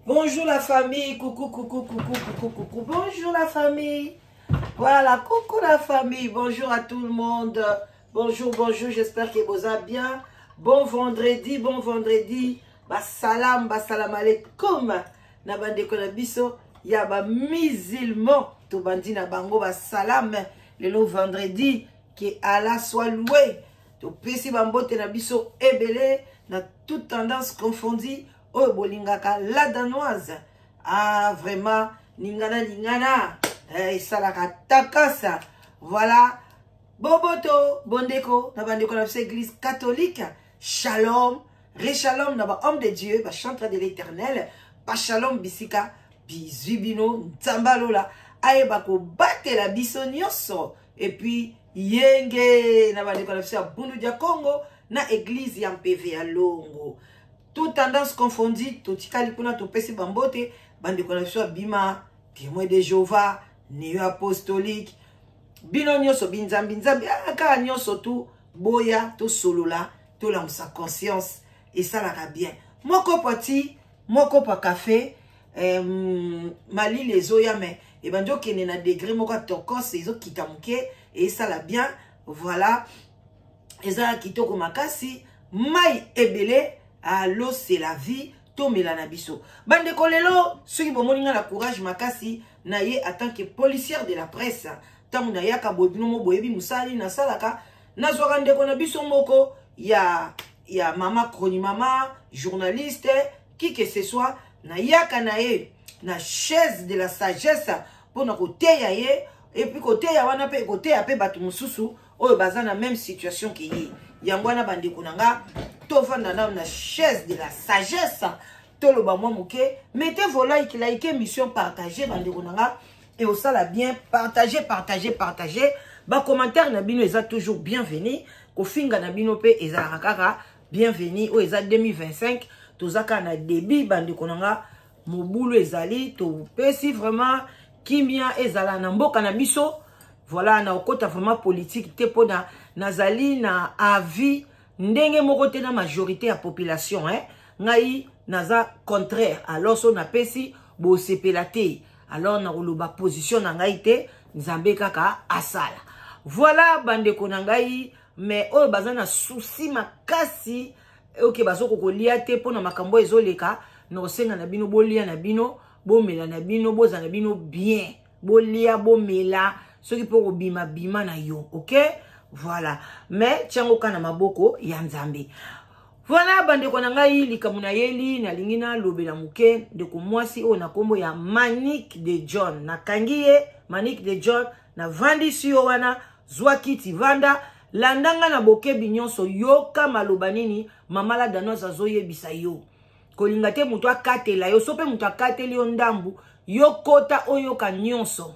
Bonjour la famille, coucou, coucou, coucou, coucou, coucou. Bonjour la famille. Voilà, coucou la famille. Bonjour à tout le monde. Bonjour, bonjour, j'espère que vous allez bien. Bon vendredi, bon vendredi. Ba salam, ba salam alaikum. Na bandeko na biso ya ba musulman tobandi na bango ba salam lelo vendredi, que Allah soit loué. Topesi bambote na biso ebele na toute tendance confondue oyo bolingaka La Danoise. Ah, vraiment, lingana lingana, esalaka takasa. Voilà, boboto bondeko na bandeko na biso Église catholique, shalom reshalom na bahomme de Dieu, bachantre de l'Éternel, bashalom bisika bizwi bino. Nzambe alola ayeba kobatela biso nyonso. Et puis yenge na bandeko na biso ya Bundu dia Congo na église ya Mpeve ya Longo, toute tendance confondue, totikali kuna. Topesi bambote bandeko na biso ya Bima, Témoin de Jéhovah, Néo apostolique, bino nyonso binzambi nzambi kaka nyonso tu. Boya tosolola, tolamusa conscience, esalaka bien. Moko pati moko pa café, malili ezoya, me ebandi okende na degré moko ya tokos, ezokita moke, esala bien. Voilà, eza kitoko makasi. Mai ebele, l'eau c'est la vie, tomela na biso. Bandeko, lelo soki bomoni nga na courage makasi na ye en tant que policière de la presse, ntango nayaka boye, bino mo boyebi mosali nasalaka. Nazwaka ndeko na biso moko ya mama chroni, mama journaliste, qui que ce soit, nayaka na ye na chaise de la sagesse mpona koteya ye. Et puis koteya wana mpe koteya mpe bato mosusu oyo baza na même situation ke ye. Yango wana, bandeko na nga, tovanda nano na chaise de la sagesse, toloba mwa moke. Mettez vos like, like émission, partage, bandeko na nga, e osala bien. Partage, partage, partage. Bacommentaire na bino eza toujours bienvenu, kofinga na bino mpe ezalaka kaka bienvenu. Oyo eza 2025, toza kaka na début, bandeko na nga. Mobulu ezali, topesi vraiment kimia ezala na mboka na biso. Voilà, na okota vraiment politique te, mpona nazali na avis ndenge moko te na majorité ya population, hein? Ngai naza contraire. Alors so napesi, bosepela te. Alors nakoloba position na ngai te, Nzambe kaka asala. Voilà, bandeko na ngai, mais oyo baza na souci makasi, oke bazokoka kolia te mpona makambo ezoleka, na kosenga na bino, bolia na bino, bomela na bino, bozala na bino bien. Bolia, bomela, soki mpo kobima bima na yo, ok. Voilà, mais tiango ka na maboko ya Nzambe. Voilà, bandeko na ngai, likambo nayeli, nalingi nalobela moke ndeko mwasi oyo na nkombo ya Manique de John. Nakangi ye, Manique de John, navandisi yo wana. Zwa kiti, vanda, landa nga na bokebi nyonso. Yoka maloba nini mama La Danoise azoyebisa yo. Kolinga te moto akatela yo. So mpe moto akateli yo ndambu, yo kota oyoka nyonso.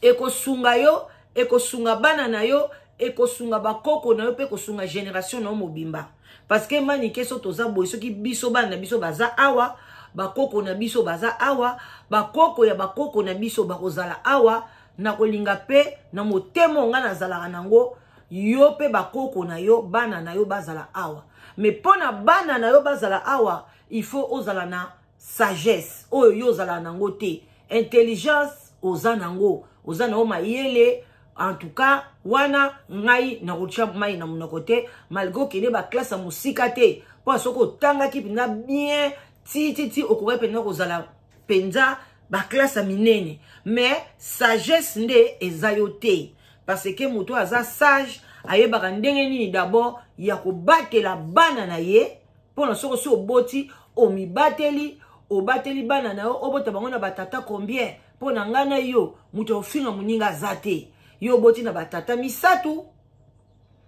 Ekosunga yo, ekosunga bana na yo, ekosunga bakoko na yo, mpe ekosunga génération na yo mobimba. Parce que Manike, so toza boye, soki biso bana na biso baza awa, bakoko na biso baza awa, bakoko ya bakoko na biso bakozala awa. Na kolinga mpe na motema nga nazalaka nango, yo mpe bakoko na yo, bana na yo bazala awa. Mais mpo na bana na yo bazala awa, il faut ozala na sagesse oyo yo ozala nango te. Intelligence oza nango, oza nango mayele. En tout cas wana ngai nakotia mai na monoko te, malgré okende baclasse ya mosika te, mpo soki otangaki mpenza bien ti ti ti, okoki mpenza kozala mpenza baclasse ya minene. Mais sagesse nde eza yo te, parce que moto aza sage ayebaka ndenge nini d'abord ya kobatela bana na ye. Mpona soki osi oboti, omibateli, obateli bana na yo, obota bango na batata combien? Mpo na ngai na yo, moto ofinga moninga aza te. Yo oboti na batata misato,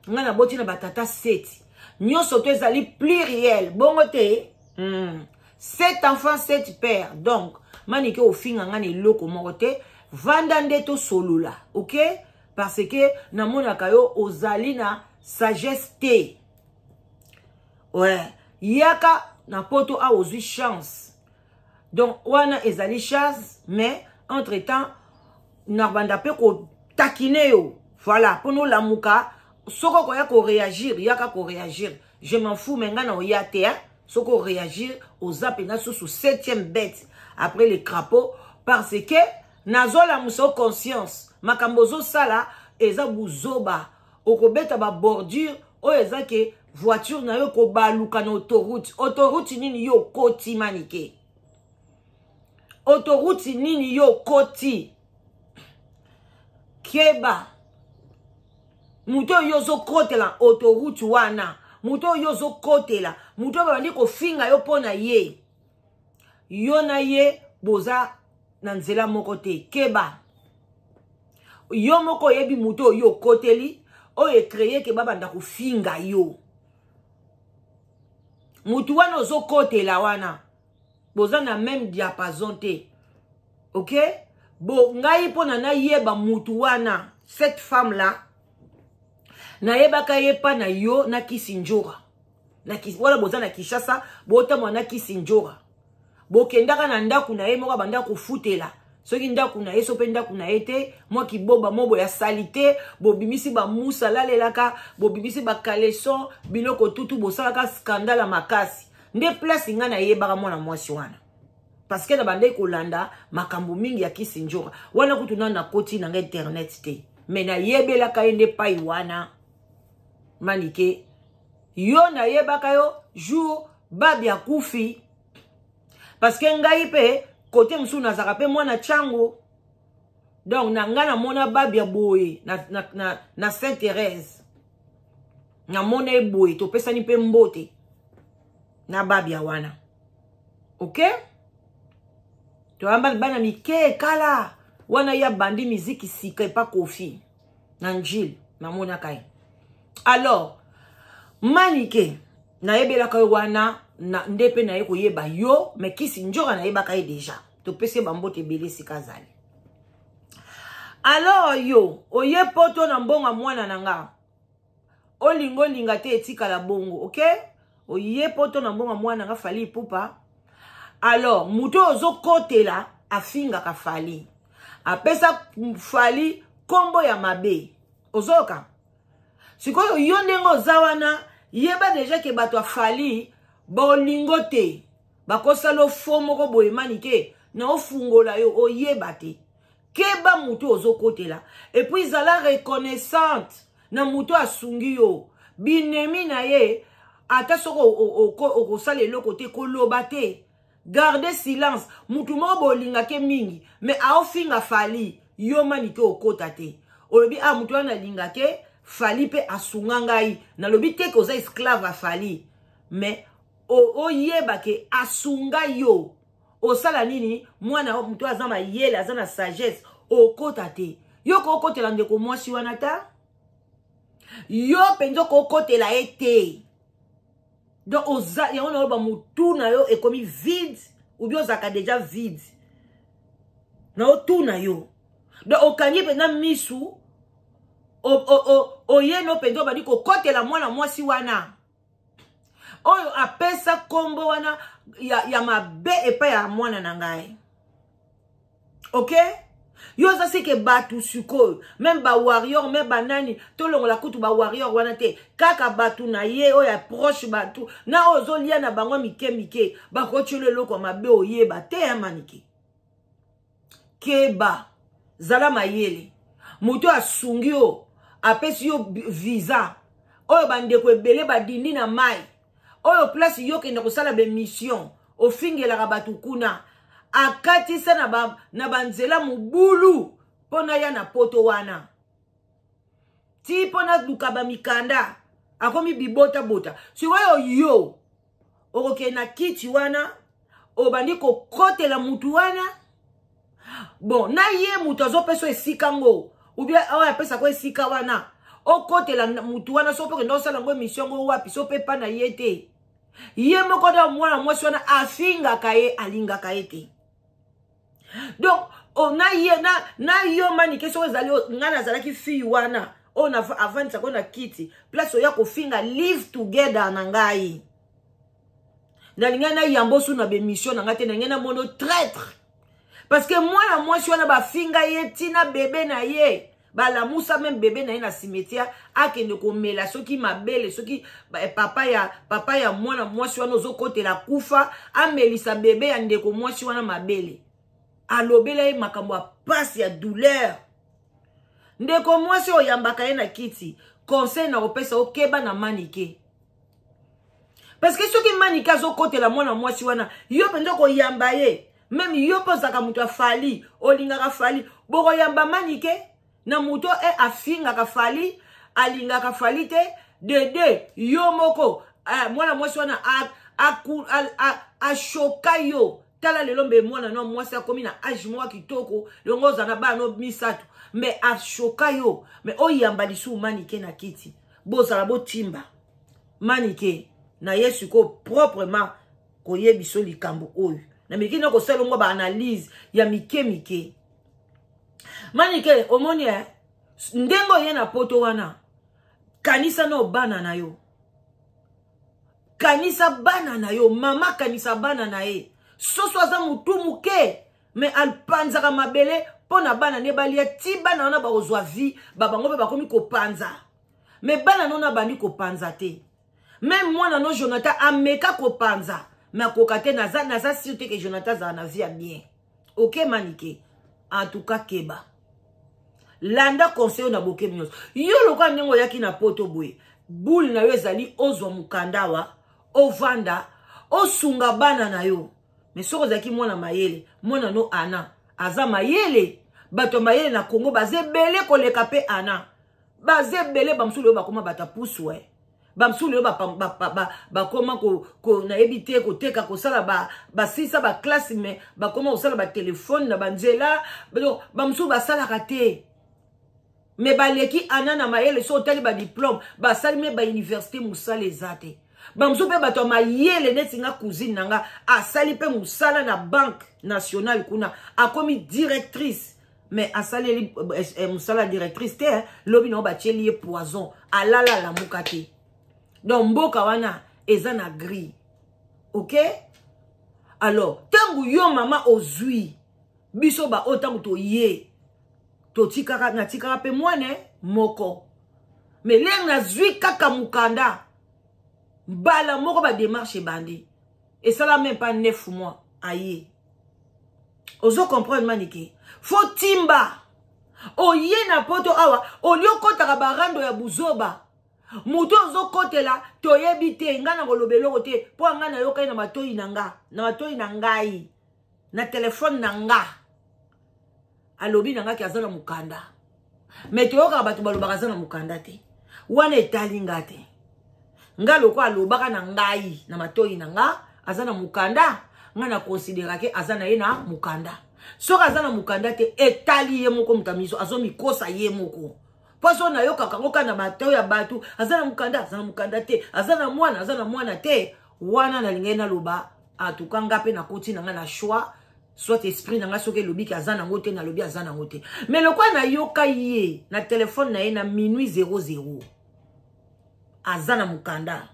ngai naboti na batata sept. Nyonso to ezali pluriel, bongo te. Sept enfants, sept pères. Donc Manike, ofinga ngai na eloko moko te. Vanda nde tosolola, ok? Parce que namonaka yo ozali na sagesse te. Ouais, yaka na Poto awa, ozwi chance. Donc wana ezali chance, mais entre temps nabanda mpe kotakine yo. Voilà, mpona olamuka. Soki okoya koréagir, yaka koréagir, je m'en fous. Mais ngai na oya te, hein? Soki oréagir, oza mpenza susu septième bête après le crapaud, parce que nazolamusa yo conscience. Makambo ozosala eza buzoba. Okobeta babordure oyo eza ke voiture na yo kobaluka na autoroute. Autoroute nini yo okoti, Manike? Autoroute nini yo okoti? Keba, moto oyo ozokotela autoroute wana, moto oyo ozokotela, moto oyo babandi kofinga yo mpo na ye, yo na ye boza na nzela moko te. Keba, yo moko oyebi moto oyo okoteli, oyo ecréer ke babanda kofinga yo. Motu wana ozokotela wana, boza na même diapason te, ok? Bo ngai mpona nayeba mutu wana, cette femme là, nayebaka ye pa na yo na Kisi Njora. Wana boza na Kinshasa, botambola na Kisi Njora, bokendaka na ndako na ye moko, abanda kofutela, soki ndako na ye, so mpe ndako na ye te, mwa kiboba mobo ya sali te. Bobimisi bamusa lalelaka, bobimisi bacaleçon, biloko tutu, bosalaka scandale makasi. Nde place ngai nayebaka mwana mwasi wana, parce que na bandaki kolanda makambo mingi ya Kisi Njora wana. Kutu nanu nakoti nanga internet te, me nayebelaka ye nde pai wana. Manike, yo nayebaka yo jour Babi akufi, parce que ngai mpe kote mosusu nazalaka mpe mwana ntango. Donc na ngai namona Babi ya boye na Saint Thérèse, namona ye boye, topesani mpe mbote na Babia wana, ok? Toyamba bana mike kala wana, ya bandi miziki sika epa Kofi na Njile, namonaka ye. Alors Manike, nayebelaka yo wana na, nde mpe naye koyeba yo. Me Kisi Njoka nayebaka ye déjà, topesi ye bambote ebele esika azali. Alors yo oye Poto na mbongo mwana na nga, olinga olinga te, etikala bongo, ok? Oye Poto na mbongo mwana nga Fally Ipupa. Alors moto oyo ozokotela afingaka Fally, apesa Fally nkombo ya mabe. Ozoyoka sikoyo, yo ndenge oza wana, yeba déjà ke bato ya Fally bolingo te, bakosala ofo moko boye. Manike, na ofungola yo, oyeba te. Keba motu ozokotela, et puis zala reconnaissante na motu asungi yo. Binemi na ye, ata soki okosala eloko te, koloba te, garde silence. Mutu moko bolingake mingi, me aofinga Fally, yo Manike okota te. Olobi: "A ah, mutu wana alingake Fally mpe asunga ngai." Nalobi te ke oza esclave ya Fally, mais oyeba ke asunga yo. Osala nini? Mwana moto aza mayele, aza na sagesse, okota te. Yo kookotela ndeko mwasi wana ta, yo mpenza okokotela ye te. Donc oza yango, naloba motu na yo ekomi vide ou bien ozalaka déjà vide na otuna yo. Donc okangi mpenza misu, oye no mpenza obandi kokotela mwana mwasi wana oyo apesa nkombo wana ya mabe epai ya mwana na ngai, ok? Yo oza seke bato sikoyo, même bawarrior, même banani, tolongola kutu bawarrior wana te, kaka bato na ye oyo approche, bato na oyo ozolia na bango mike mike, bakotiela eloko ya mabe, oyeba te. Ya Manike, keba, zala mayele. Moto asungi yo, apesi yo visa oyo bandeko ebele badindi na mai oyo, place yo okende kosala baémission, ofingelaka bato kuna, akatisa na banzela mobulu mpo na ya na Poto wana ti mpo naluka bamikanda, akomi bibotabota. Sikoyo yo okokende na kiti wana, obandi kokotela mutu wana. Bon, na ye moto azopesa esika ngo, ou bien oyo apesako esika wana, okotela mutu wana, so mpe okende osala yango émission ngo wapi, so mpe epa na ye te. Ye moko da mwana mwasi wana afingaka ye, alingaka ye te. Donc oh, na ye na yo Manike, soki ezali ngai nazalaki fille wana oyo avandisako na kiti, place oya kofinga live together na ngai, nalingai nayamba osu na baémission na ngai te. Nalingai namona traître, parce que mwana mwasi wana bafinga ye ntina bebe na ye. Balamusa meme bebe na ye na cimetière, akende komela soki mabele, soki papa ya mwana mwasi wana ozokotela kufa, amelisa bebe ya ndeko mwasi wana mabele. Alobela ye makambo ya pasi, ya douleur. Ndeko mwasi oyo oyambaka ye na kiti, conseil na kopesa: okeba na Manike, parce que soki Manike azokotela mwana mwasi wana, yo mpenza okoyamba ye? Même yo mpe ozalaka moto ya Fally, olingaka Fally, bokoyamba Manike na moto e afingaka Fally, alingaka Fally te? Dede yo moko, mwana mwasi wana ashoka yo. Tala lelo, mbe mwana no mwasi akomi na age moko kitoko, longo oza na bana no misato, mais ashoka yo. Mais oyamba lisusu Manike na kiti, bozala botimba Manike na ye sikoyo proprement. Koyebiso likambo oyo na miki na kosala ngo baanalyse ya mike mike. Manike, omoni e ndenge oye na Poto wana, kanisa na bana na yo, kanisa bana na yo. Mama, kanisa bana na ye. Soso aza motu moke, mais apanzaka mabele mpo na bana nde balia. Ti bana wana bakozwa vie babango mpe bakomi kopanza, mais bana no na bandi kopanza te. Même mwana no Jonathan ameka kopanza, mais akoka te. Naza sûr te ke Jonathan azala na vie ya bien. Ok, Manike, en tout cas keba, landa conseil na bokebi nyonso. Yo lokola ndenge oyaki na Poto boye, bule na yo ezali ozwa mokanda awa, ovanda, osunga bana na yo. Mais soki ozalaki mwana mayele, mwana no Ana aza mayele. Bato ya mayele na Congo baza ebele koleka mpe Ana, baza ebele. Bamosusu oyo bakóma bato ya pusu, e bamosusu oyo bakóma, nayebi te, koteka, kosala, basilisa baclasse, mais bakóma kosala batelefone na banzela. Bamosusu basalaka te, mais baleki Ana na mayele. So otali badiplôme basali, mais bauniversité, mosala eza te. Bamosusu mpe bato ya mayele neti nga, cousine na nga asali mpe mosala na Banque nationale kuna, akomi directrice, mais asaleli mosala directrice te. Lobi nango batieli ye poison, alala, alamuka te. Donc mboka wana eza na gris, ok? Alors ntango yo mama ozwi biso baoyo, ntango toye, totikaka, natikaka mpe mwana moko, mais lenge nazwi kaka mokanda, mbala moko badémarche ebandi. Esala même pas 9 mois, aye. Ozo comprendre, Manike? Faut timba. Oye na Poto awa, olie okɔtaka barando ya buzoba. Moto ozokɔtela, toyebi te. Ngai na koloba eloko te, mpo ngai nayokai na matoi na nga, na matoi na ngai, na telefone na nga, alobi na ngaki aza na mokanda. Mais toyokaka bato balobaka aza na mokanda te. Wana etali nga te. Nga loko alobaka na ngai na matoi na nga aza na mokanda, nga na considérake aza na ye na mokanda. Soki aza na mokanda te, etali ye moko. Moto miso azomikosa ye moko, mpo so nayokaka ngo kaka na matoi ya bato, aza na mokanda, aza na mokanda te, aza na mwana, aza na mwana te. Wana nalingai naloba, atuka nga mpe nakoti na nga na choix, soit esprit na nga soki elobiki aza nango te, nalobi aza nango te. Mais lokola nayoka ye na telefone na ye na minuit 00, aza na mokanda,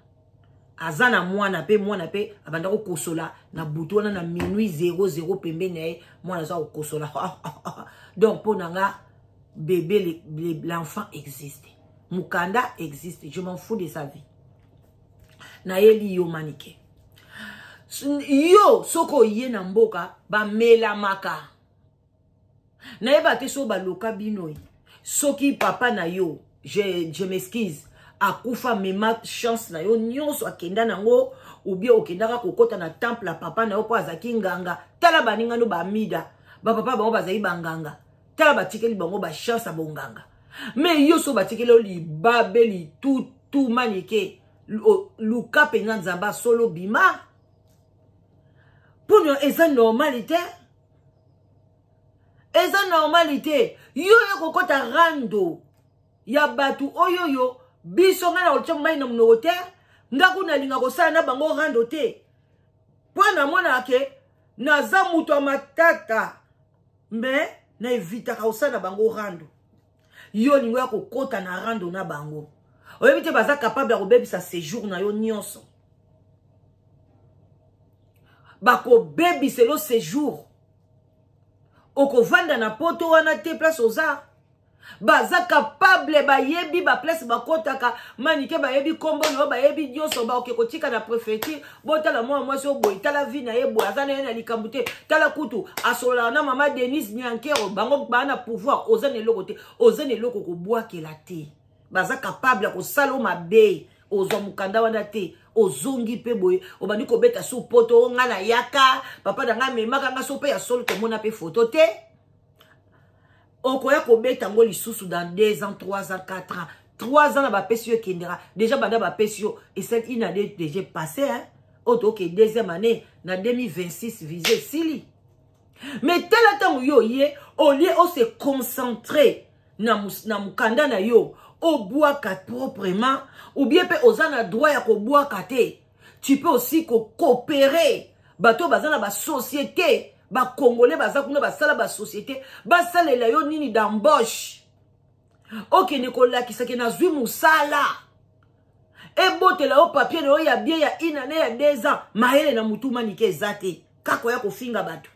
aza na mwana mpe, mwana mpe abanda kokosola na butu wana na minuit 00 pembeni na ye, mwana aza kokosola. Donc mpo na nga, bébé, l'enfant existe, mokanda existe, je m'en fous de sa vie. Nayeli yo, Manike, yo soki oye na mboka bamelamaka, nayeba te so baloka bino. Soki papa na yo, je m'excuse, akufa, mema chance na yo nyonso, akenda nango, ubie okendaka kokɔta na temple ya papa na yo mpo azalaki nganga. Tala baningano bamida, bapapa bango bazali banganga. Tala, batikeli bango bachance ya bonganga, mais yo so batikeli yo libabe, litutu. Manike, luka mpenza Nzambe asolo bima mpona eza normal te, eza normal te. Yo yo kokɔta rando ya bato oyo yo biso, ngai na kotia mai na monoko te. Nga kuna nalinga kosala na bango rando te, mpo namonaka ke naza moto ya matata, mais na evitaka kosala na bango rando. Yo olingo ya kokɔta na rando na bango, oyebi te baza capable ya kobebisa séjour na yo nyonso. Bakobebiselo séjour, okovanda na Poto wana te, place oza. Baza capable, bayebi baplace bakotaka Manike, bayebi nkombo na yo, bayebi nyonso. Baoke kotika na préfecture: botala mwana mwasi oyo boye, tala vie na ye boye, aza na ye na likambo te, tala kutu asololaka na mama Denise Nyankero. Bango baa na pouvoir, oza na eloko te, oza na eloko kobwakela te. Baza capable ya kosala o mabe, ozwa mokanda wana te. Ozongi mpe boye, obandi kobeta su poto: o ngai nayaka, papa na ngai amemaka ngai. So mpe ya solo, tomona mpe foto te. Okoya kobeta yango lisusu dans 2 ans, 3 ans, 4 ans. 3 ans na bapesi yo, ekendeka déjà. Banda bapesi yo, esali une année déjà passé, hein? Oyo toke deuxième année na 2026, visa esili. Mais tala, ntango yo ye olie ose concentrer na mokanda na yo, obwaka proprement, ou bien mpe oza na droit ya kobwaka te. Tu peux aussi kocoopérer. Bato baza na basociété, bacongolais baza kuna, basala basociété, basalela yo nini d'embauche, okende kolakisake nazwi mosala, ebotela yo papier na yo ya bien ya une année, ya 2 ans. Mayele na mutu Manike eza te, kaka oya kofinga bato.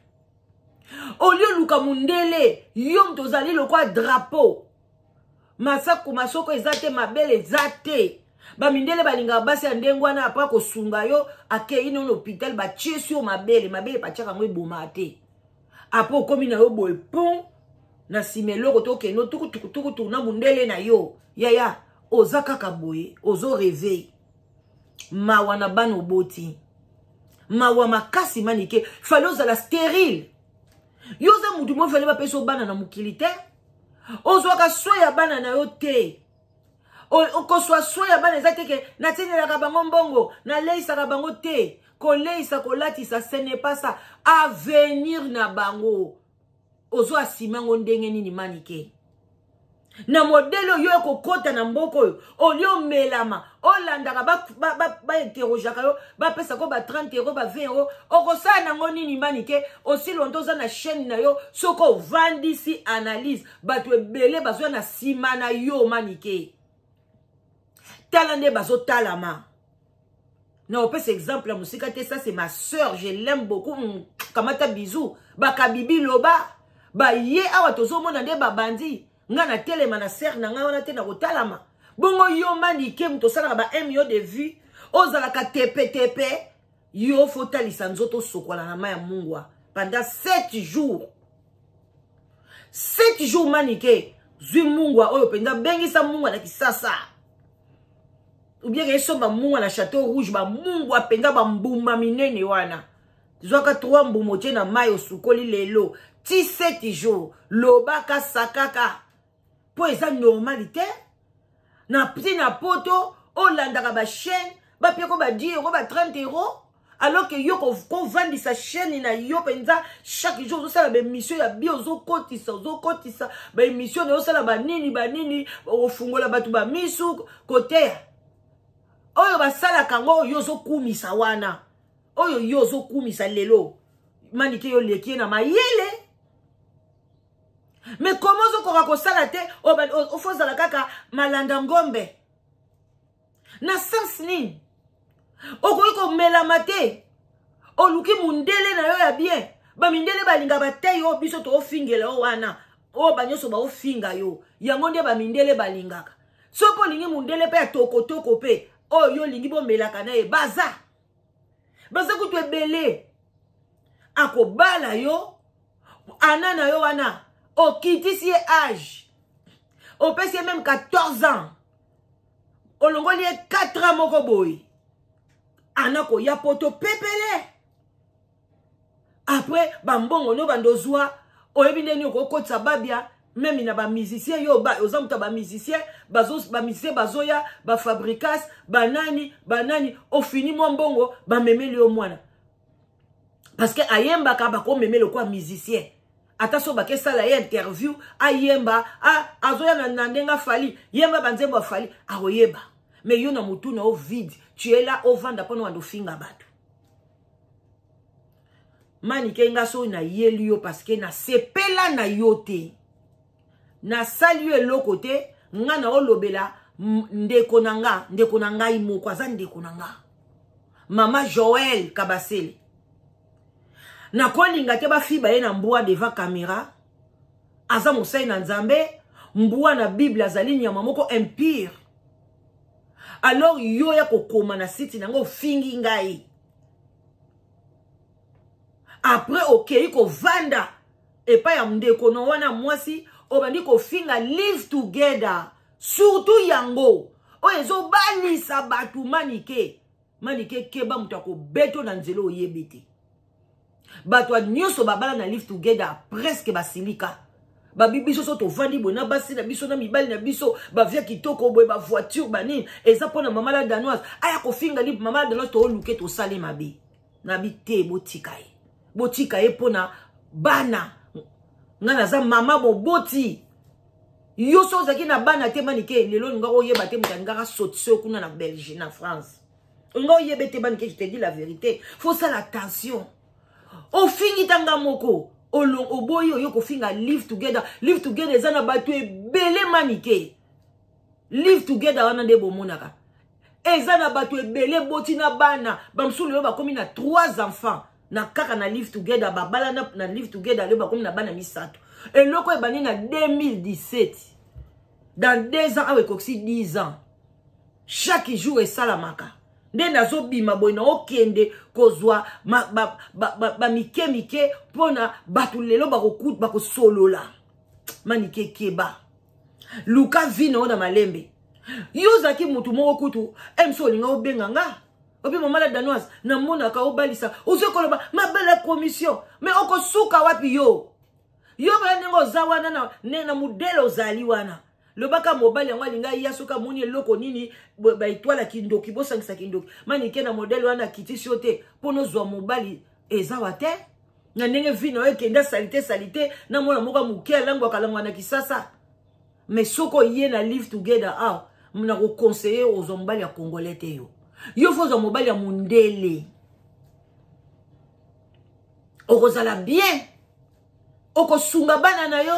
Olie oluka mundele, yo moto ozali lokwa drapeau, masako masoko eza te, mabele eza te. Bamindele balingaka basi ya ndenge wana. Apres kosunga yo, akei no na hôpital, batiesi yo mabele. Mabele batiaka yango, eboma te. Apres okomi na yo boye pon na nsima, eloko tokende tukutukutukutu na mundele na yo. Yaya, oza kaka boye, ozorêver. Mawa na bana oboti, mawa makasi. Manike, fallait ozala stérile. Yo oza mutu mo fallait bapesa yo bana na mokili te. Ozwaka soin ya bana na yo te. Okozwa soin ya bana eza te ke natindelaka bango mbongo, naleisaka bango te. Koleisa, kolatisa, ce n'est pas ça. Avenir na bango, ozwa nsima yango ndenge nini? Manike, na modèle oyo ekokɔta na mboka oyo, olie omelama, olandaka bainterrogeaka yo, bapesako ba 30 euro, ba 20 euro, okosala nango nini? Manike, aussi longtemps oza na chaîne na yo, soki ovandisi analyse, bato ebele bazwa na nsima na yo. Manike, tala nde bazotalama na opesa exemple ya mosika te. Ça, c'est ma sœur, je l'aime beaucoup. Kamata bisou. Bakabibi loba baye awa, tozomona nde babandi. Ngai natelema na sere na ngai wana te na kotalama bongo. Yo Manike, moto osalaka ba 1 million de vues, ozalaka tepetepe. Yo faut otalisa nzoto, osokola na mai ya mungwa pendant 7 jours, 7 jours. Manike, zwi mungwa oyo mpenza, bengisa mungwa na Kisasa, ou bien ke esomba mungwa na Château Rouge, bamungwa mpenza, bambuma minene wana. Zwaka 3 mbuma, otie na mai, osukoli lelo ti 7 jours, lobaka, sakaka, mpo eza normal te. Na ntina poto, olandaka bachaîne, bapiako ba 10 euro, ba 30 euro, alors que yo kovandisa chaîne na yo mpenza, chaque jour ozosala baémission ya bi, ozokotisa, ozokotisa baémission na yo, osala banini banini, ofungola bato bamisu koteya oyo basalaka yango. Oyo ozokumisa wana, oyo yo ozokumisa lelo, Manike, yo leki ye na mayele. Mais komo ozokoka kosala te? Ofo ozala kaka malanda ngombe na sens nini? Okoki komelama te. Oluki mundele na yo ya bien. Bamindele balinga batei oyo biso toofingela yo wana, oyo banyonso baofinga yo, yango nde bamindele balingaka. Soki olingi mundele mpe ya tokotoko mpe oyo yo olingi bomelaka na ye, baza kutu ebele. Akobala yo, ana na yo wana, okitisi ye âge, opesi ye même 14 ans, olongoli ye 4 ans moko boye, ana koya poto pepele. Après bambongo no bando ozwa, oyebi ndeni okokotisa babia même na bamusicien. Yo oza moto ya bamusicien, bamusicien bazoya, bafabricas, banani banani, ofini mwa mbongo, bamemeli yo mwana parce que ayembaka, bakomeme lokwa musicien. Ata so bakesala ye interview, ayemba, azoya na ndenge afali, yemba banzembo afali, akoyeba. Mais yo na motu na yo vide, tu es là, ovanda mpona wanda ofinga bato. Manike, nga soki nayeli yo parce que nasepela na yo te, nasali yo eloko te. Nga na olobela ndeko na nga, ndeko na ngai moko aza ndeko na nga, mama Joel Kabasele. Nakolinga te bafiba ye na mbwa devant caméra. Aza mosali na Nzambe. Mbwa na Bible azali nyama moko impure. Alors yo ya kokoma na site na ngo ofingi ngai. Après okei kovanda epai ya ndeko na wana mwasi, obandi kofinga Live Together, surtout yango oyo ezobalisa bato. Manike, Manike, keba, moto akobeto na nzela oyebi te. Bato ya nyonso babala na Live Together presque basilika. Babi biso so tovandi boye na basi na biso na mibali na biso, bavia kitoko boye, bavoiture, banini, eza mpo na mama la Danoise aya kofinga li mama la Danoise. Tooluke tosali mabe nabi te. Botika ye, botika ye mpo na bana. Ngai naza mama moboti. Yo so ozalaki na bana te, Manike, lelo olingaka oyeba te moto alingaka sotise yo kuna na Belgique, na France, olinga oyeba te. Manike, je te dis la vérité, faut sala attention. Ofingi tanga moko, oboyi oyo kofinga Live Together. Live Together eza na bato ebele, Manike. Live Together wana nde bomonaka eza na bato ebele, boti na bana. Bamosusu lelo bakomi na trois enfants na kaka na Live Together. Babala na Live Together, lelo bakomi na bana misato. Eloko ebandi na 2017, dans 2 ans awa ekokisi 10 ans. Chaque jour esalamaka nde nazobima boye, naokende kozwa bamike mike mpona bato. Lelo bakosolola. Manike, keba, luka vie na yo na malembe. Yo ozalaki motu moko kutu mso olinga obenga nga obi mama la Danoise, namonaka obalisa, ozwi koloba mabala commission, mais okosuka wapi? Yo baya ndenge oza wana na modele ozali wana, lobaka mobali yango alinga ya soki amoni eloko nini, baetwala kindoki, bosangisa kindoki. Manike, na modele wana akitisi yo te mpo nozwa mobali ezawa te. Na ndenge vie na yo ekende, salite salite na mwana moko ya moke alangwaka langwa na Kisasa. Mais soki oye na Live Together awa, na koconseiller ozwa mobali ya Congolais te. Yo faut ozwa mobali ya mondele, okozala bien, okosunga bana na yo.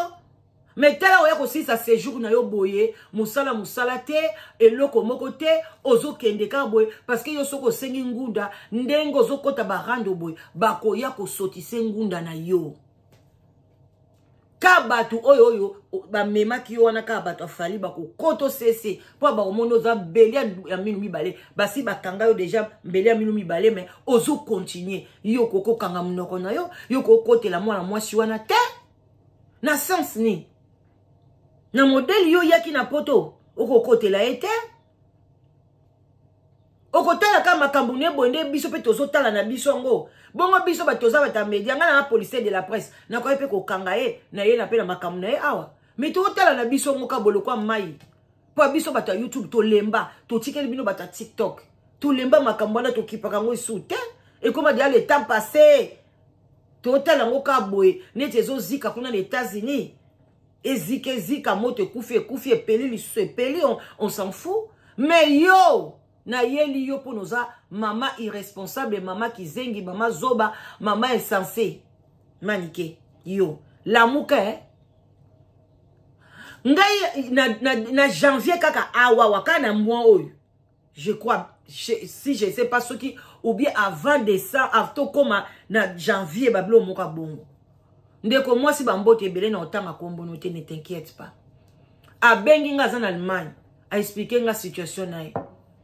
Mais tala, oya kosilisa séjour na yo boye, mosala mosala te, eloko moko te, ozokende kaka boye. Parce que yo soki osengi ngunda, ndenge ozokɔta barando boye, bakoya kosotise ngunda na yo. Ka bato oyo bamemaki yo wana, kaka bato afali bakokota osese mpo bakomoni oza mbeli ya minu mibale. Basi bakanga yo déjà mbeli ya minu mibale, mais ozocontinuer. Yo kokokanga monoko na yo, yo kokotela mwana mwasi wana te na sens nini? Na modele yo oyaki na Poto, okokotela ye te, okotala kaka makambo ne boye. Nde biso mpe tozotala na biso yango bongo. Biso bato toza bato ya média, ngai na policier de la presse, nakoki mpe kokanga ye na ye na mpe na makambo na ye awa. Mais totala na biso yango ka bolokwa mai, mpo biso bato ya YouTube tolemba, totikeli bino bato ya TikTok. Tolemba makambo wana, tokipaka yango esu te. Ekoma deya le temps passé. Totala yango kaka boye neti ezozika kuna na États-Unis. Ezika ezika, moto ekufi ekufi, epeli lisusu epeli, on s'en fout. Mais yo nayeli yo mpona oza mama irresponsable, mama kizengi, mama zoba, mama insensé. Manike, yo lamuka, eh? Ngai na janvier kaka awawa, kaka na mois oyo, je crois, si je sais pas soki ou bien avant décembre, tokóma na janvier, babilo moko bongo. Ndeko mwasi, bambote ebele na otanga kombono te, ne t'inquiète pas. Abengi nga, aza na Allemagne, aexpliquer nga situation na ye,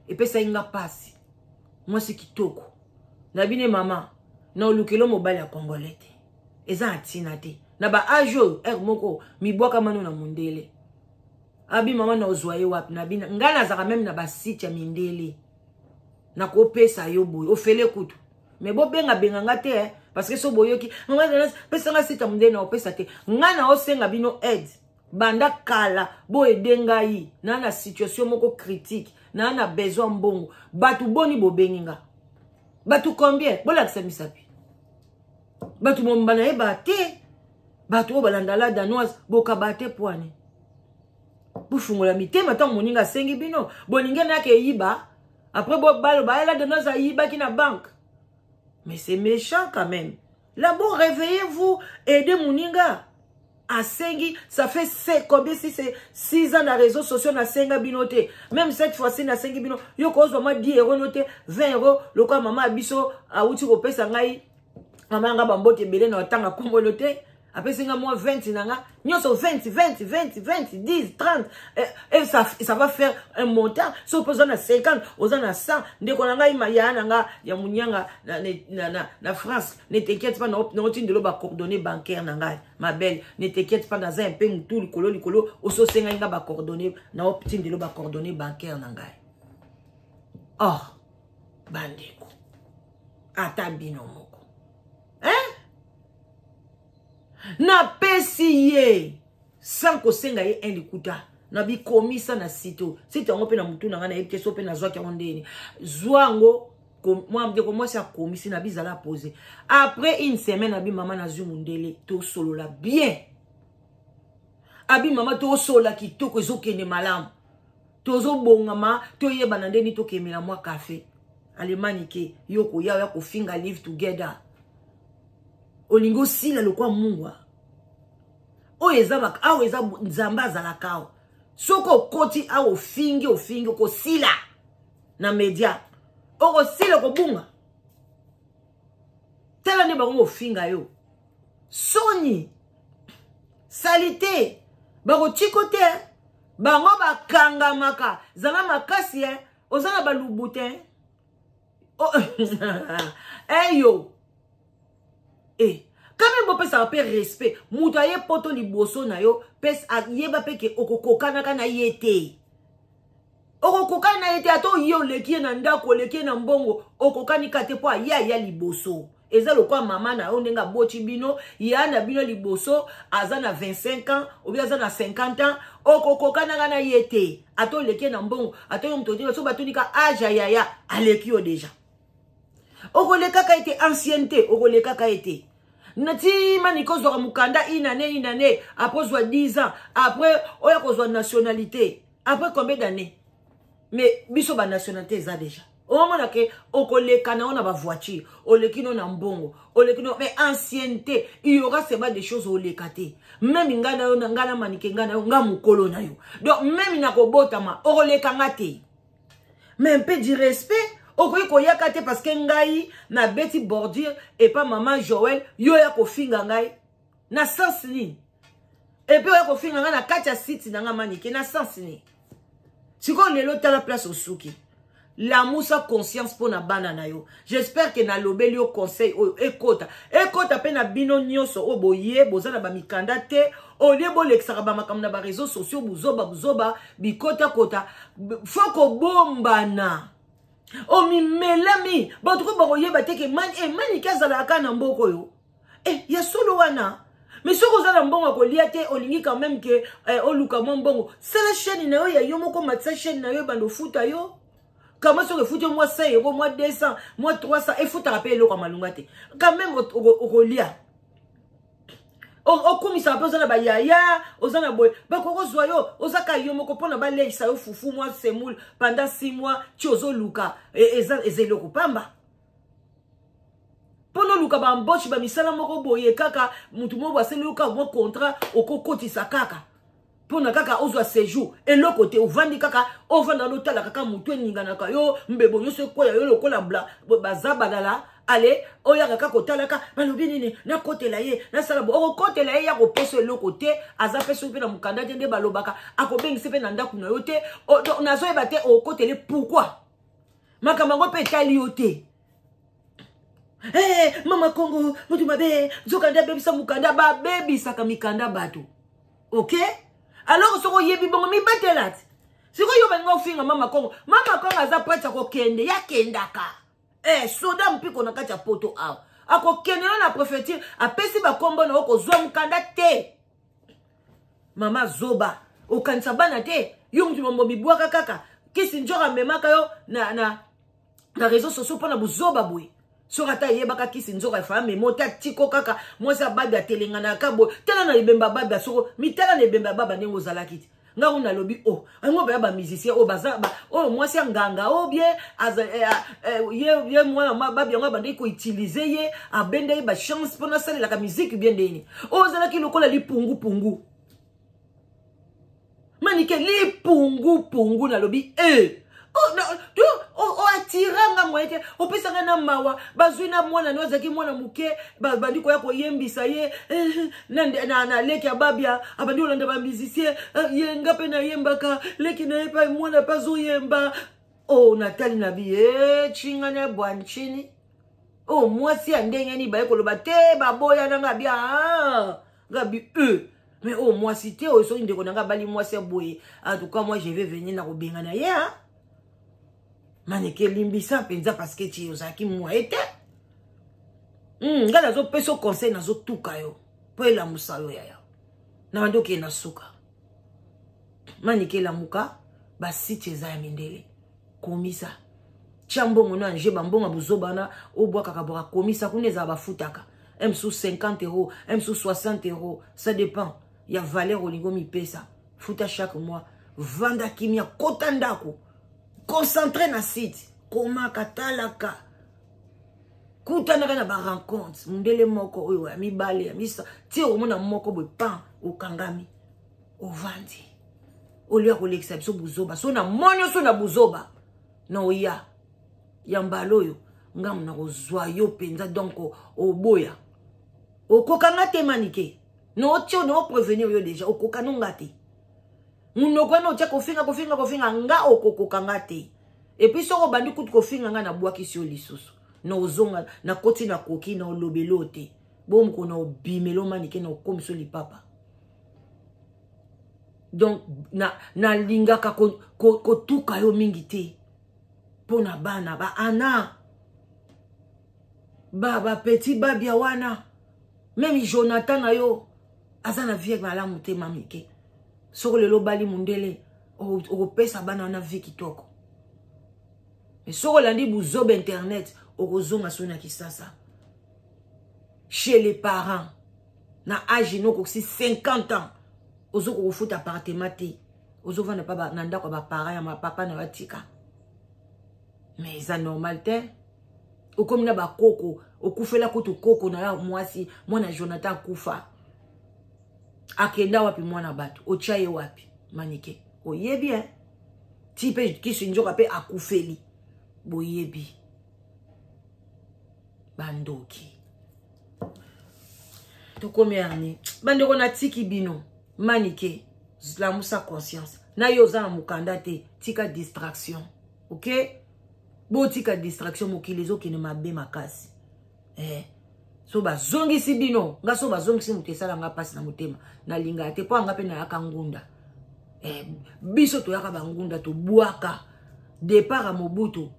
epesaki nga mpasi. Mwasi kitoko na bine, mama na olukelo mobali ya Congolais te, eza na ntina te na baage oyo. Ere moko mibwaka mano na mondele. Abi mama, na ozwa ye wapi? Na bina ngai nazalaka même na basite ya mindele, nakopesa yo boye ofele kutu. Mais bobengabenga nga te, eh, parce que so boyoki mama pesanga site ya mondele, na opesa te. Ngai na osenga bino aide banda kala, boyede ngai na situation moko critique, na besoin mbongo. Bato boni bobengi nga? Bato combien? Bolakisa misapi. Bato momba nayeba te, bato oyo balanda la Danoise, bokaba te pwani. Bofungola mitema. Ntango moninga asengi bino, bolingi nayaka eyiba, après baloba la Danoise ayibaki na banque. Mais c'est méchant quand même. Là, bon, réveillez-vous, aidez moninga asengi. Ça fait c'est combien, si c'est 6 ans na réseaux sociaux, nasenga bino te. Même cette fois-ci nasengi bino, yo kozwa mwa 10 € no te, 20 €, lokola mama ya biso awuti kopesa ngai. Mama yanga, bambote ebele na otanga kombono te. Apesi nga mwa 20 na nga nyonso, 20, 20, 20, 20, 10, 30, et ça va faire un montant. Soki mpe oza na 50, oza na 100, ndeko na ngai, yaya na nga ya monianga na France, ne t'inquiète pas, naotindelo bacoordonnées bancaire na ngai. Ma belle, ne t'inquiète pas, naza un peu mutu likolo likolo. Ososengai nga bacoordonnées, naotindelo bacoordonnées bancaire na ngai. Oh bandeko, ata bino moko, hein? Napesi ye sans kosenga ye un likuta na bikomisa na site oyo, site yango mpe na motu na ngai nayebi te so mpe nazwaki yango ndeni. Zwa yango, ndeko mwasi akomisi na bizala pose. Après une semaine, abi: "Mama, nazwi mondele, tosolola bien." Abi: "Mama, tosolola kitoko, ezokende malamu, tozobongama, toyebana ndeni tokemela mwa kafe alemani." Ke yo koya oya kofinga Live Together, olingi osila lokwa mungwa oyo eza awa. Eza Nzambe azalaka awa. Soki okoti awa, ofingi, ofingi, okosila na media, okosila, okobunga. Tala nde bango kofinga yo, soni sali te, bakotiko te, bango bakangamaka. Zala makasi e, oza na balubu te. Oh, eyo e quand même bopesaka mpe respect. Moto aye poto liboso na yo, mpe ayeba mpe ke okokokanaka na ye te, okokokani na ye te. Ata oye, oleki ye na ndako, oleki ye na mbongo, okokani ka te, mpo aye aya liboso. Eza lokola mama na yo ndenge aboti bino, ya na bino liboso, aza na 25 ans obi aza na 50 ans, okokokanaka na ye te. Ata oleki ye na mbongo, ata yo moto so batunika age ya yaya, aleki yo déjà, okolekaka ye te. Ancienneté, okolekaka ye te. Ntima niki ozwaka mokanda une année, une année après, ozwa 10 ans après, oya kozwa nationalité après combien d'années? Mais biso banationalité eza déjà. Omona ke okoleka na yo na bavoiture, oleki no na mbongo, oleki no, mais ancienneté, il y aura seulement des choses oleka te. Même ngai na yo, ngai na Manike, ngai na yo, ngai mokolo na yo, donc même na kobotama okoleka nga te. Mais un peu du respect, okoki koyaka te parce que ngai nabeti bordure epa mama Joel, yo oya kofinga ngai na sens nini? Et puis oya kofinga ngai na kati ya site na ngai, Manike, na sens nini? Sikoyo lelo, tala place osuki. Lamusa conscience mpo na bana na yo. J'espère ke nalobeli yo conseil oyo ekota, ekota mpe na bino nyonso oyo boye boza na bamikanda te. Olie bolekisaka bamakambo na baréseaux sociaux, buzoba buzoba, bikotakota, faut kobombana. Omimelami, bato ko bakoyeba te ke Manike azalaka kaka na mboka oyo. E ya solo wana. Mais soki oza na mbongo ya kolia te, olingi quand même ke oluka mwa mbongo, sala chaîne na yo ya yo moko, matisa chaîne na yo, ebanda ofuta yo. Kama soki efuti yo mwa 100 euro, mwa 200, mwa 300, efutaka mpe eloko ya malunga te, quand même okolia, okumisaka mpe. Oza na bayaya, oza na boye, bakokozwa yo. Oza ka yo moko mpona baleisa yo fufu, mwa semoule pendant 6 mois ti ozoluka. Eza eloko pamba mpona oluka baembauche, bamisala moko boye. Kaka motu moko asali yo kaka mwa contrat, okokotisa kaka mpona kaka ozwa séjour. Eloko te, ovandi kaka, ovanda notala kaka, motu eninganaka yo, mbebo nyonso ekweya yo lokola baza balala. Ale oyaka kaka kotalaka balobi nini, nakotela ye, nasala bo. Okokotela ye, ya kopesa eloko te. Aza mpe soki mpe na mokanda te, nde balobaka akobengisa mpe na ndako na yo te. Nazoyeba te okotele pourquoi. Makambo yango mpe etali yo te. Hey, mama Kongo motu mabe, nzoka nde abebisa mokanda. Babebisaka mikanda bato, ok? Alors soki oyebi bongo, mibatela ti. Sikoyo yo balinga ofinga mama Kongo. Mama Kongo aza prête ya kokende, yakendaka soda mpiko na kati ya poto awa, akokende no na préfecture, apesi bakombo na yo, kozwa mokanda te. Mama zoba, okanisa bana te. Yo mutu mambo mibwaka kaka kisi nzoka amemaka yo na réseaux sociaux mpona buzoba boye. Soki ata eyebaka kisi nzoka efa memo te, atiko kaka mwasi ababi atelenganaka boye. Tala na ebembe ababi, asoko mitala na ebembe ababa ndenge ozalaki te. Ngai kuna nalobi o yango baya bamusicien oyo baza oyo mwasi ya nganga oyo bien ye mwana babi yango abandaki koutiliser ye, abenda ye bachance mpona asalelaka musique bien. Ndeni oyo ozalaki lokola lipungupungu, Manike, lipungupungu. Nalobi e Oatira nga moye te, opesa nga na mawa. Bazwi na mwana no, azalaki mwana moke, bandi koya koyembisa ye eh, na leki ya Babia, abandi kolanda bamusicien eh, ye nga mpe nayembaka, leki na ye mpe mwana mpe azoyemba. O oh, natali na bi e chingana bwanchini o oh, mwasi ya ndenge nini? Baye koloba te, baboya na nga bia ah, nga bi e mais oyo oh, mwasi te oyo. Soki ndeko na nga abali mwasi ya boye, en tout cas moi je vais venir na kobenga na ye. Ah, Maneke, limbisa mpenza parce que ti ozalaki mwaye te. Ngai nazopesa conseil, nazotuka yo mpo elamusa yo yaya na bandi okende na suka. Manike, elamuka. Basite eza ya mindele, komisa, tia mbongo na anje, bambongo ya buzoba wana obwakaka bwaka, komisa kuna, ezala bafutaka msu 50 euro, msu 60 euro, ça dépend ya valeur olingi omipesa. Futa chaque mois, vanda kimia, kota ndako, concentré na site, komaka, talaka, kutanaka na barencontre, mondele moko oyo ya mibale, ya misa, ti okomona moko boye pan okangami, ovandi olia kolekisa biso buzoba. So namoni oso na buzoba na oya ya mbala oyo, ngambo na kozwa yo mpenza. Donc oboya, okokanga te. Manike, nootio nooprévenir yo déjà, okoka nonga te. Monoko wana otia kofinga, kofinga, kofinga nga, okokoka nga te. Et puis soki obandi kutu kofinga nga, nabwakisi yo lisusu, na ozonga, nakoti, nakoki na olobeli oyo te. Bo mokolo na obimela omanike na okomisa lipapa. Donc nalingaka kotuka yo mingi te mpo na bana baana, bapetit Babia wana, même Jonathan na yo aza na vie malamu te. Mamike, soki lelo obali mondele, okopesa bana wana vie kitoko, mais soki olandi buzoba internet, okozonga so na Kisasa chez les parents na age no okokisi 50 ans, ozokoka kofuta appartement te, ozovanda pa na ndako ya baparent ya mapapa na yo atika. Mais eza normal te. Okomi na bakoko, okufela kutu koko na yo mwasi, mwana Jonathan akufa, akenda wapi? Mwana bato otya ye wapi? Manike, oyebi e ti mpe kisi nzoka mpe akufeli, boyebi bandoki. Tokomi yani, bandeko, natiki bino. Manike, lamusa conscience na yo, oza na mokanda te, tika distraction. Ok, botika distraction, mokili ezokende mabe makasi eh. So bazongisi bino nga, so bazongisi moto, esalanga mpasi na motema, nalingaka te mpo anga mpe nayaka ngunda eh. Biso toyaka bangunda, tobwaka départ ya Mobutu,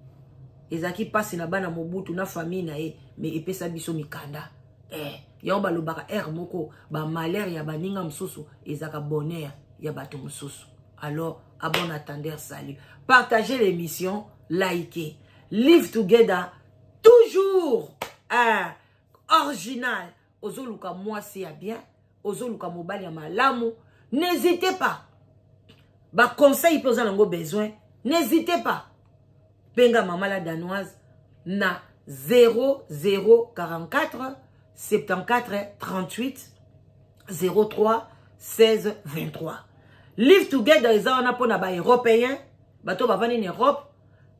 ezalaki mpasi na bana Mobutu na famille na ye, mais epesa biso mikanda eh. Yango balobaka aire moko, bamalheur ya baninga mosusu ezalaka bonheur ya bato mosusu. Alors, à bon entendeur, salut. Partagez l'émission, likez. Live together toujours, eh, original. Ozoluka mwasi ya bien, ozoluka mobali ya malamu, n'hésitez pas. Baconseil mpe oza nango besoin, n'hésitez pas, benga Mama la Danoise na 0044 74 38 03 16 23. Live Together eza wana mpona baeuropéen, bato bavandi na Europe,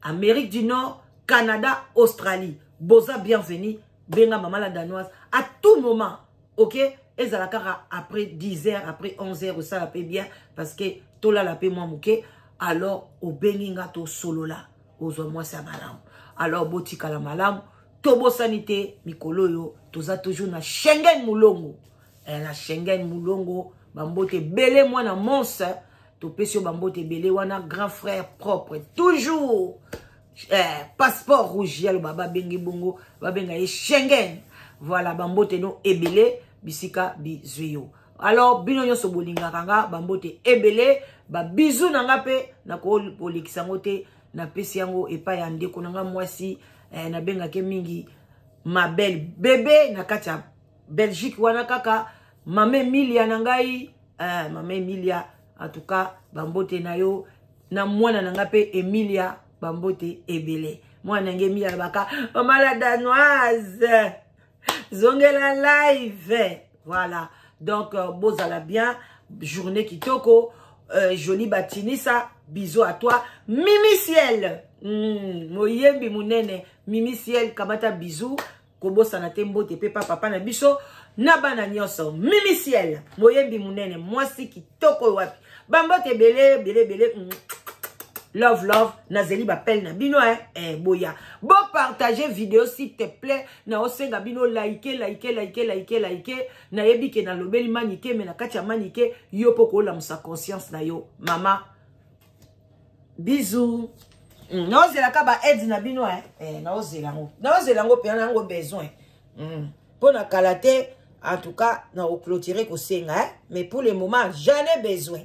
Amérique du Nord, Canada, Australie. Boza bienvenu, benga Mama la Danoise à tout moment. Ok, ezala kaka après 10 heures, après 11 heures, osala mpe bien parce que tolala mpe mwa moke. Alors obengi nga, tosolola, ozwa mwasi ya malamu. Alors botikala malamu. Tobosani te, mikolo oyo toza toujours na Schengen Mulongo eh, na Schengen Mulongo, bambote ebele. Mwana Monse, topesi yo bambote ebele wana, grand frère propre toujours eh, passeport rouge yaloba, babengi bongo, babenga ye Schengen. Voilà, bambote no ebele bisika bizwi yo. Alors bino nyonso bolingaka nga, bambote ebele, babizu na nga mpe nakolekisa yango te, napesi yango epai ya ndeko na nga mwasi eh, nabengaki mingi Mabel Bebe na kati ya Belgique wana kaka, mama Emilia na ngai eh, mama Emilia, en tout cas bambote na yo na mwana na ngai mpe Emilia, bambote ebele. Mwana na ngai Emilia alobaka: "Mama la Danoise, zongela live." Voilà, donc bozala bien, journée kitoko. Jolie Batinisa, bisous à toi. Mimi Ciel, moyembi munene, Mimi Ciel, kamata bisous. Kobosana te mbote pe pa papa na biso na bana nyonso. Mimi Ciel, moyembi munene, mwasi kitoko wapi. Bambote ebele, ebele, ebele. Love, love, nazeli bapele na bino, eh, eh, boya. Bo partager vidéo s'il te plaît, na osenga bino like, like, like, like, like. Nayebi ke nalobeli Manike, me na kati ya Manike, yo po kolamusa conscience na yo. Mama, bisous. Naozelaka ba aide na bino, eh, eh, naozela yango. Naozela yango mpenza, na yango besoin. Mpo na kala te, en tout cas, na oclôturer kosenga, eh, mais pour le moment, j'en ai besoin.